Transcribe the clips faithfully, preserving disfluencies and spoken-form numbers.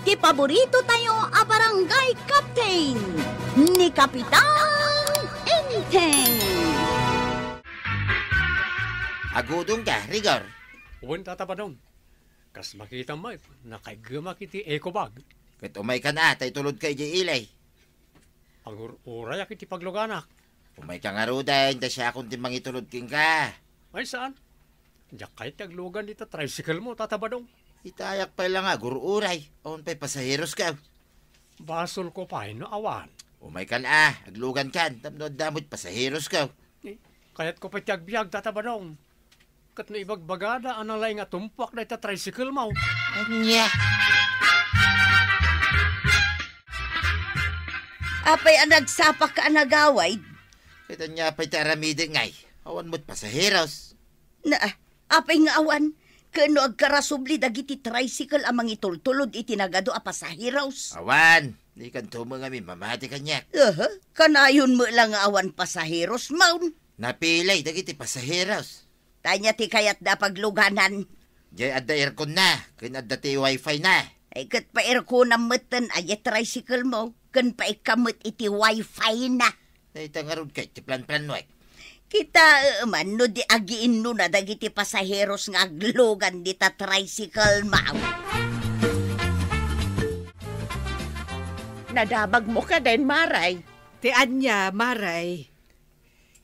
Ti paborito tayo a barangay captain, ni Kapitan Enteng. Agudong ka, Rigor? Wen, Tata Badong. Kas makitam met, nakaiggemak iti eco bag. Ket umaykan a, ta itulodka idiay ili. Agur-urayak iti pagluganak. Umayka ngaruden, ta siakon ti mangitulod kenka. Ay, saan? Diak kayat ti aglugan dita tricycle mo, Tata Badong. Itayak pay la nga agur-uray. Awan pay pasaherosko. Basolko pay no awan. Umaykan a, aglugankan, tapno adda met pasaherosko. Eh, kayatko pay ti agbiag, Tata Badong. Ket no ibagbagada a nalaing a tumpuak dayta tricycle mo. Ania? Apay a nagsapak a nagawid? Ket ania pay ti aramidek ngay? Awan met pasaheros. Na, apay nga awan? Ken no agkarasubli dagiti tricycle a mangitultulod iti nagadu a pasaheros? Awan. Dikanto met ngamin mamati kaniak. Aha, kanayon met la nga awan pasaheros, maun? Napilay dagiti pasaheros. Ania ti kayatda a pagluganan? Diay adda aircon na, ken adda ti wifi na. Ay, ket pa-airconam metten a diay tricycle mo, ken paikka met iti wifi na. Dayta ngarud ket ti planplannuek. Kitaem man no di agiinnuna dagiti pasaheros nga aglugan dita tricycle, maw. Nadamagmo ka den, Maray? Ti ania, Maray?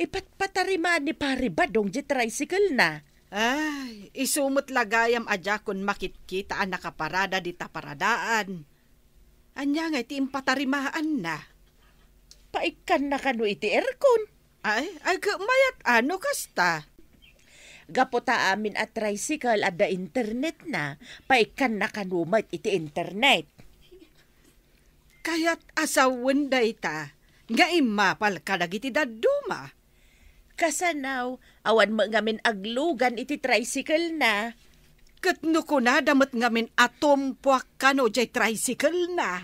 Ipatpatarimaan ni Pari Badong di tricycle na. Ay, isu met la gayam a diakon makitkita a nakaparada dita paradaan. Ania ngay ti impatarimaanna? Paikkanna kano iti aircon. Ay, ay, ket mayat a no kasta. Gapu ta amin a tricycle adda internetna, paikkanna kano met iti internet. Kayat a sawen dayta nga immapal kadagiti dadduma. Kasano, awan met ngamin aglugan iti tricycle na. Ket no kunada met ngamin a tumpuak kano diay tricycle na.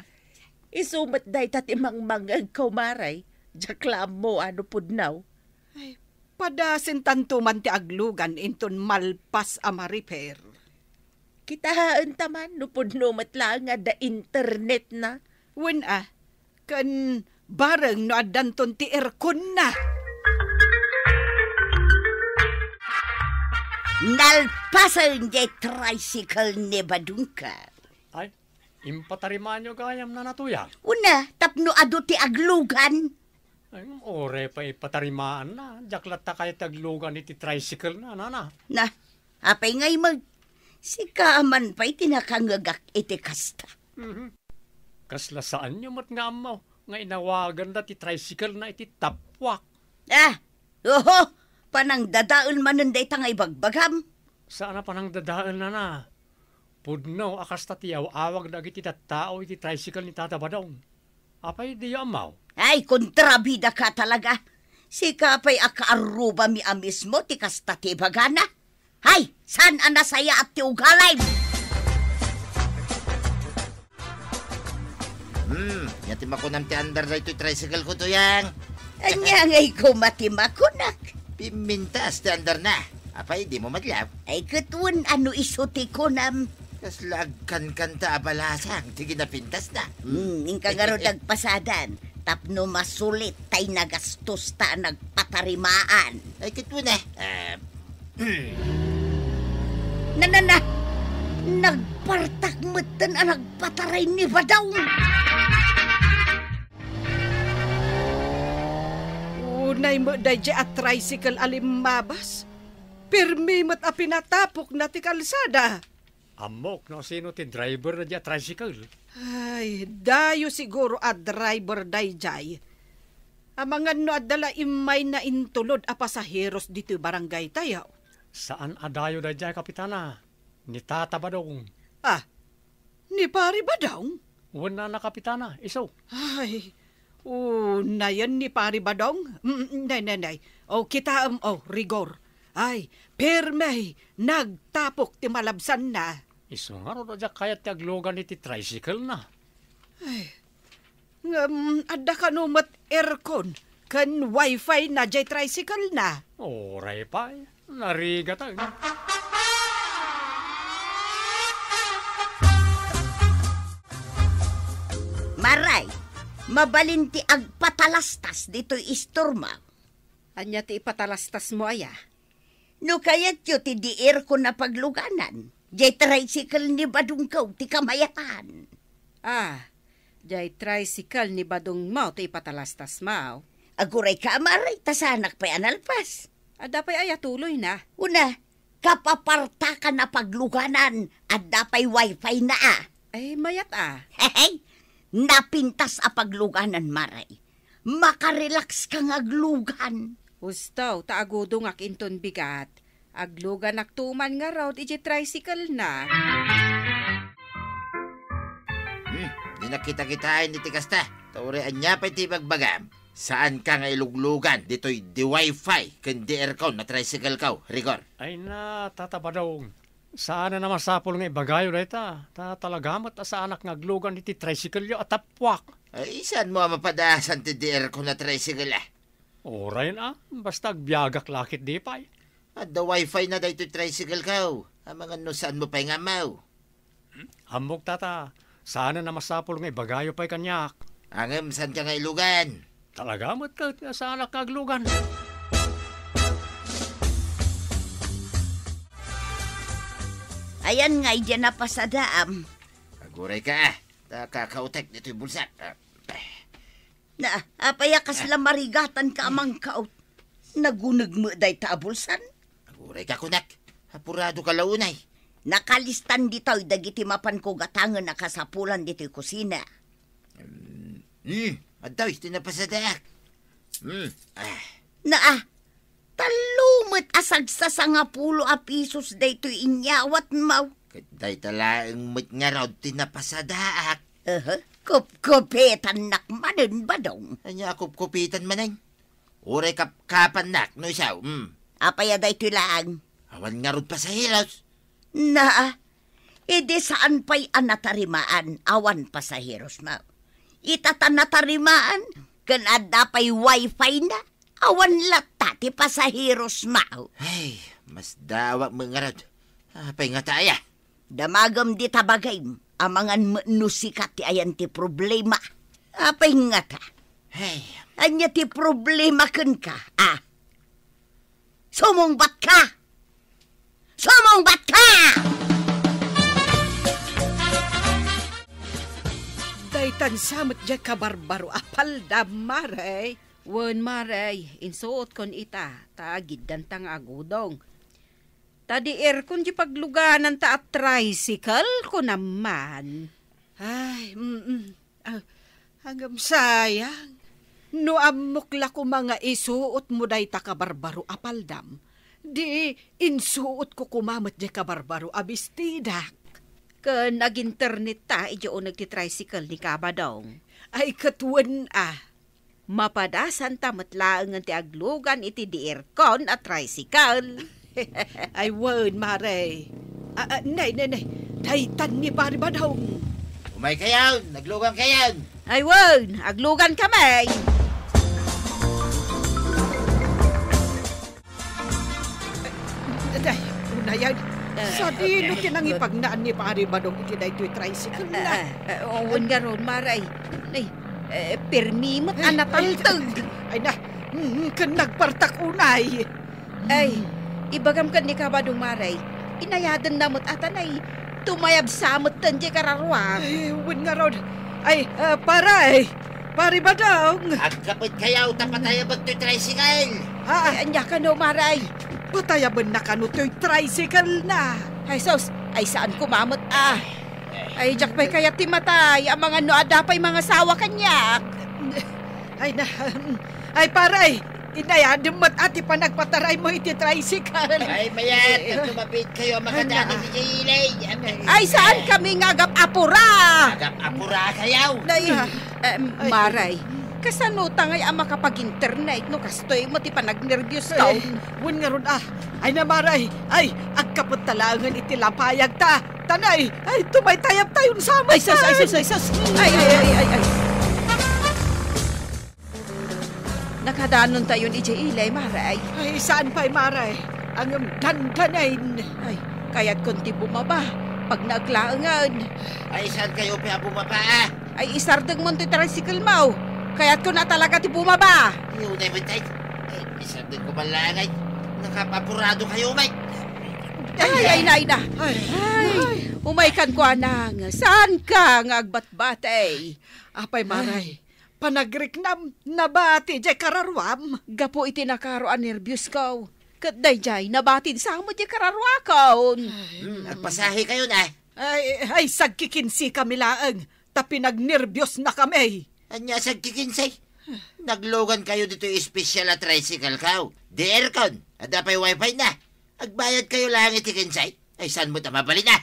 Isu met dayta ti mangmangegko, Maray. Diak la ammo a no pudno. Ay, padasentanto man ti aglugan inton malpas a ma-repair. Kitaenta man no pudno met laeng nga adda internetna. Wen a, ken bareng no addanton ti airconna. Nalpasen diay tricycle ni Badungka. Ay, impatarimaanyo gayam, Nana Tuya? Una, tapno adu ti aglugan. Ay, ngem uray pay ipatarimaanna. Diak latta kayat ti aglugan iti tricycle na, nana. Na, apay ngay met? Sika a man pay ti nakangegak iti kasta. Mhm. Kasla saanyo met nga ammo nga inawaganda ti tricycle na iti tappuak? Ah, oho, panangdadael manen dayta nga ibagbagam. Saan a panangdadael, nana. Pudno a kasta ti aw-awag dagiti tattao iti tricycle ni Tata Badong. Apay, diyo ammo? Ay, kontrabida ka talaga. Sika pay a kaarrubami a mismo ti kasta ti ibagana. Hay, saan a nasayaat ti ugalim? Hmm, ania ti makunam ti andar daytoy tricycle ko, Tuyang? Ania ngay koma ti makunak? Pimmintas ti andarna. Apay, dimo madlaw? Ay, ket wen a no isu ti kunam. Kasla agkankanta a balasang ti kinapintasna. Hmm, inka ngarud agpasadan tapno masulit tay nagastosta a nagpatarimaan. Ay, ket wen a. Ah, hmm. Na, na, na. Nagpartak metten a nagpataray ni Badong. Unay met daydiay a tricycle a limmabas. Pirmi met a pinatapokna ti kalsada. Ammok no sino ti driver daydiay a tricycle. Ay, dayo siguro a driver daydiay. Amangan no adda la immayna intulod a pasaheros ditoy barangay tayo. Saan a dayo daydiay, Kapitana. Ni Tata Badong. Ah, ni Pari Badong? Wen a, Kapitana, isu. Ay, unayen ni Pari Badong? Mm, nay, nay, nay. O, kitaem, o, Rigor. Ay, pirmi, nagtapok ti malabsanna. Isu ngarud a diak kayat ti aglugan iti tricycle na. Ay, ngem, adda kano met aircon ken wifi na diay tricycle na? Uray pay, narigat a. Ray, mabalin ti agpatalastas ditoy istormo. Ania ti ipatalastasmo aya? No kayatyo ti diirkon a pagluganan, diay tricycle ni Badongko ti kamayatan. Ah, diay tricycle ni Badongmo ti ipatalastasmo. Agurayka, Mare, ta saanak pay a nalpas. Adda pay aya tuloyna? Una, kapapartakan a pagluganan, adda pay wifi na a. Ay, mayat a. Hehe, napintas a pagluganan, Mare. Makarelax ka nga aglugan. Husto, ta agudongak inton bigat. Agluganakto man ngarud iti tricycle na. Hmm, di nakita-kitaan iti kasta. Ta uray ania pay ti ibagbagam? Saanka nga iluglugan ditoy di wifi ken di aircon a tricycle ko, Rigor? Ay na, Tata Badong. Saan a masapul nga ibagayo dayta, ta talaga met a saanak nga aglugan iti tricycle-yo a tappuak. Ay, saanmo a mapadasan ti di aircon a tricycle, a? Uray a, basta agbiagak la ket di pay. Adda wifi na daytoy tricycle ko. Amangan no saanmo pay nga ammo. Ammok, Tata, saan a masapul nga ibagayo pay kaniak. Ngem saanka nga ilugan? Talaga met ket nga saanak nga aglugan. Ayan nga, idiay napasadaam. Agurayka, a. Ta kakautek ditoy bulsak. Na, apay a kasla marigatanka a mangkaut? Naguneg met dayta a bulsan? Agurayka kunak, apuradoka la unay. Nakalistan ditoy dagiti mapanko gatangen a kasapulan ditoy kusina. Hmm, hmm, adtoy ti napasadaak. Hmm, ah. Na, a, tallo met a sagsasangapulo a pisos daytoy inyawatmo. Ket dayta laeng met ngarud ti napasadaak. Aha, kupkupitannak manen, Badong. Ania a kupkupitan manen? Uray kapkapannak no isu, hmm. Apay a daytoy laeng? Awan ngarud pasaheros. Na, idi saan pay a natarimaan, awan pasaherosmo. Ita ta natarimaan, ken adda pay wifi na, awan latta ti pasaherosmo. Ay, masdaawak met ngarud. Apay ngata aya? Damagem dita bagim, amangan met no sika ti ayan ti problema. Apay ngata? Hey. Ania ti problema kenka, a? Sumungbatka! Sumungbatka! Daytan sa met diay kabarbaro a palda, Mare. Wen, Mare, insuotkon ita, ta agiddanta nga agudong. Ta di aircon diay paglugananta a tricycle, kunam man. Ay, mm, mm. Ah, ngem sayang. No ammok la koma nga isuotmo dayta kabarbaro a paldam, di insuotko koma met diay kabarbaro a bestidak. Ken aginternetta idiay uneg ti tricycle ni Kabadong. Ay, ket wen a. Mapadasanta met laengen ti aglugan iti di aircon a tricycle. Ay, wen, Mare. Ah, ah, nay, nay, nay. Daytan ni Pari Badong. Umaykayon, aglugankayon. Ay, wen, aglugankami. Day, unayen. Eh, sadino ti nangipagnaan ni Pari Badong iti daytoy tricycle na? Eh, eh, eh, wen ngarud, Mare. Ay, eh, pirmi met a natalteg. Ay na, mm, ken nagpartak unay. Ay, ibagam ken ni Kabadong, Mare. Inayadenna met a ta nay, tumayabsa metten diay kararua. Ay, wen ngarud. Ay, ah, Pare, Pari Badong. Agkapetkayo ta patayabek toy tricycle. Ah. Ay, ania kano, Mare? Patayabenna kano toy tricycle na. Ay, sus, ay saan koma met a. Ay, diak pay kayat ti matay, amangan no adda pay mangasawa kaniak. Ay na, ay, Pare, inayadem met a ti panagpataraymo iti tricycle. Ay, mayat, agtumapitkayo a makadani iti ilay. Ay, saankami nga agap-apura? Agap-apurakayo. Nay, eh, Mare, kasano ta ngay a makapag-internet no kastoy met ti panagnerbios ka? Ay, wen ngarud a. Ay na, Mare, ay, agkapetta laengen iti lapayagta. Ta nay, ay, tumaytayabtayon sa met. Ay, sus, ay, sus, ay, sus. Ay, ay, ay, ay, ay. Nakadanontayon idiay ilay, Mare. Ay, saan pay, Mare. Ngem dandanin. Ay, kayatkon ti bumaba. Pagnaek laengen. Ay, saankayo pay a bumaba, a? Ay, isardengmo ti tricycle mo. Kayatko na talaga ti bumaba. Ay, unay met, ay. Ay, isardengko man laeng, ay. Nakapapurado kayo, may. Ay, ay, ay, na. Ay. Ay, umay kan kuanang. Saan ka nga agbatbatay? Apay, Maray, panagriknam, nabati jay kararuam. Gapu iti nakaro a nerbios ko. Ket dayjay, nabati samo jay kararuakon. Hmm, agpasahi kayo na. Ay, ay, sagkikinsi kami laeng, ta pinagnerbios na kami. Ania sagkikinsi? Naglugan kayo ditoy espesyal a tricycle ko. Di aircon, adda pay wifi na. Agbayad kayo laeng iti kinsi? Ay, saan mo ta mabalin, ah?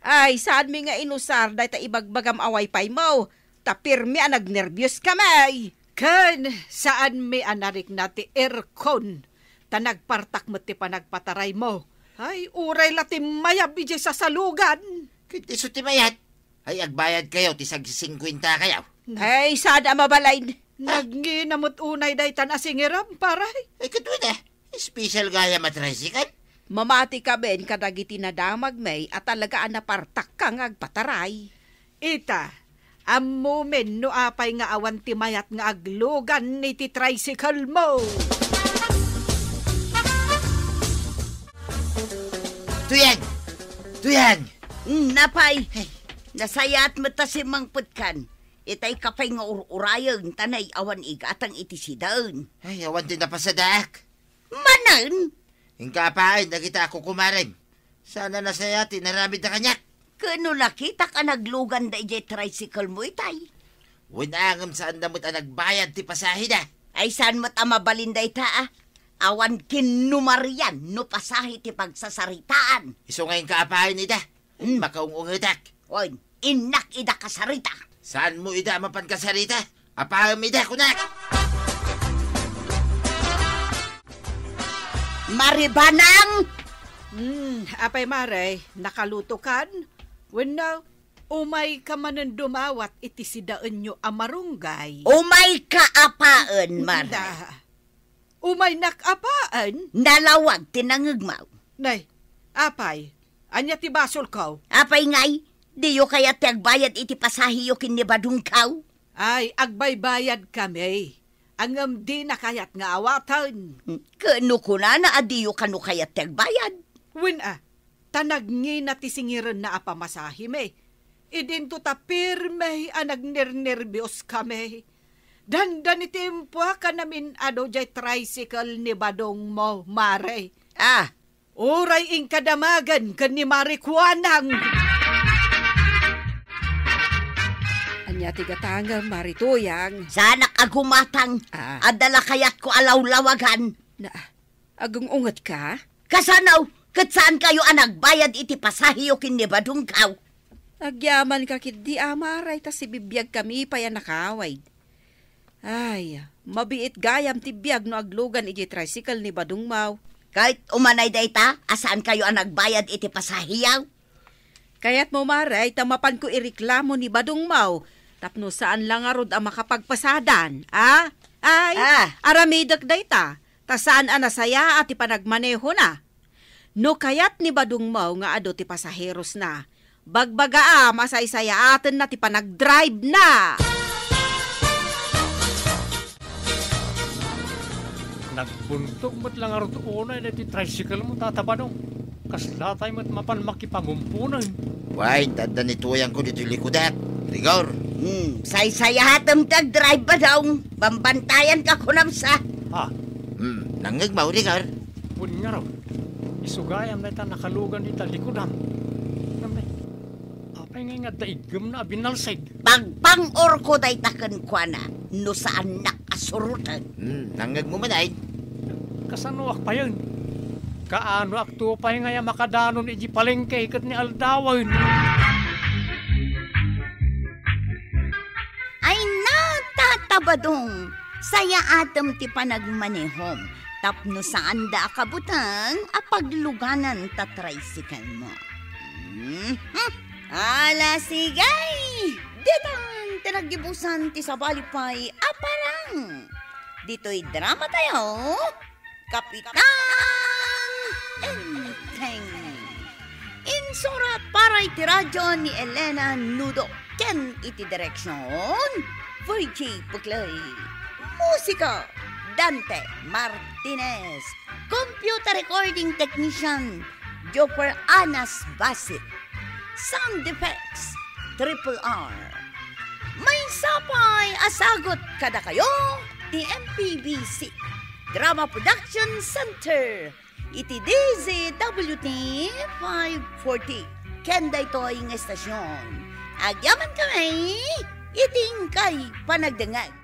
Ay, saan mi nga inusar dayta ibagbagam a wifi mo? Ta pirmi a nagnerbios kami. Ken saan mi a narikna ti aircon, ta nagpartak met ti panagpataray mo. Ay, uray la ti mayab idiay sasalugan. Ket isu ti mayat. Ay, agbayad kayo ti sagsisingkuenta kayo. Ay, saan a mabalin. Nagngina met unay daytan a singiram, pare. Ay, ket wen, eh. Special gayam a tricycle? Mamati kaben kadagiti nadamagmi a talaga a napartakka nga agpataray. Ita, ammomin no apay nga awan ti mayat nga aglugan iti tricycle mo. Tuyang! Tuyang! Mm, napay? Hey. Nasayaat met ta simmangpetkan. Itay ka pay nga ur-urayen, ta nay awan igatang iti sidaen. Ay, awan ti napasadaak. Manen? Inka apaen dagita a kukumarem. Saan a nasayaat ti inaramidda kaniak. Ken no nakitak a nagluganda idiay tricycle mo itay? Wen a ngem saanda met a nagbayad ti pasahida. Ay, saan met a mabalin dayta, a? Awan kinumarian no pasahi ti pagsasaritaan. Isu nga inka apaen ida. Hmm. Makaung-ungetak. Wen, innak ida kasarita. Saan mo ida a mapan kasarita? Apaem ida, kunak! Maribanang! Hmm, apay, Mare, nakalutokan? Wenno, umayka manen dumawat iti sidaenyo a marunggay? Umayka apaen, Mare. Da. Umaynak apaen? Nalawag ti nangngegmo. Nay, apay, ania ti basolko? Apay ngay, diyo kayat ti agbayad iti pasahiyo ken ni Badongko? Ay, agbaybayadkami. Ngem dina kayat nga awaten. Ken no kunana a diyo kano kayat ti agbayad? Wen a, ta nagngina ti singirenna a pamasahimi. Idinto ta pirmi a nagnernerbios kami. Dandani ti impuak a namin-adu jay tricycle ni Badongmo, Mare. Ah. Uray inka damagen ken ni Mare Kuanang. Ania ti gatangem, Mare Tuyang? Saanak a gumatang. Ah. Adda la kayatko a lawlawagan. Na, Agung-ungetka? Kasano? Ket saankayo a nagbayad iti pasahiyo ken ni Badongko? Agyamankami ketdi, Mare, ta sibibiagkami pay a nakaawid. Ay, mabiit gayam ti biag no aglugan idiay tricycle ni Badongmo. Ket umanay dayta a saankayo a nagbayad iti pasahiyo? Kayatmo, Mare, ta mapanko ireklamo ni Badongmo tapno saan la ngarud a makapagpasadan, a? Ay, Ah. aramidek dayta, ta saan a nasayaat ti panagmanehona. No kayat ni Badongmo nga adu ti pasaherosna, bagbagaam a saysayaatenna ti panagdrive-na. Nagbuntog met la ngarud unay daytoy tricycle mo, Tata Badong. Kasla tay met mapan makipagumpunen. Wen, ta adda ni Tuyangko ditoy likudak. Rigor. Hmm, saysayaatem ti agdrive, Badong. Bambantayanka kunam sa. Ha? Hmm, nangngegmo, Rigor? Wen ngarud, isu gayam dayta nakalugan dita likudam. Ngem, apay ngay nga adda iggemna a binalsig? Pagpang-orko dayta kenkuana no saannak a suroten. Hmm, nangngegmo man ay? Kasanoak payen? Kaanoak to pay ngay a makadanon iti palengke ket ni aldawen? Ay na, Tata Badong, sayaatem ti panagmanehom tapno saanda a kabuteng a pagluganan ta tricycle mo. Mhm. Ala, sige! Ditan ti naggibusan ti sabali pay a parang. Ditoy drama tayo, Kapitan Enteng. Insurat para iti radyo ni Elena Nudo. ken iti direksion, Virgie Puclay. Musika, Dante Martinez. Computer recording technician, Joper Anas Basit. Sound effects, Triple R. Maysa pay a sagut kadakayo ti M P B C Drama Production Center iti D Z W T five forty. Ken daytoy nga estasion, agyaman kami iti inkay panagdengngeg.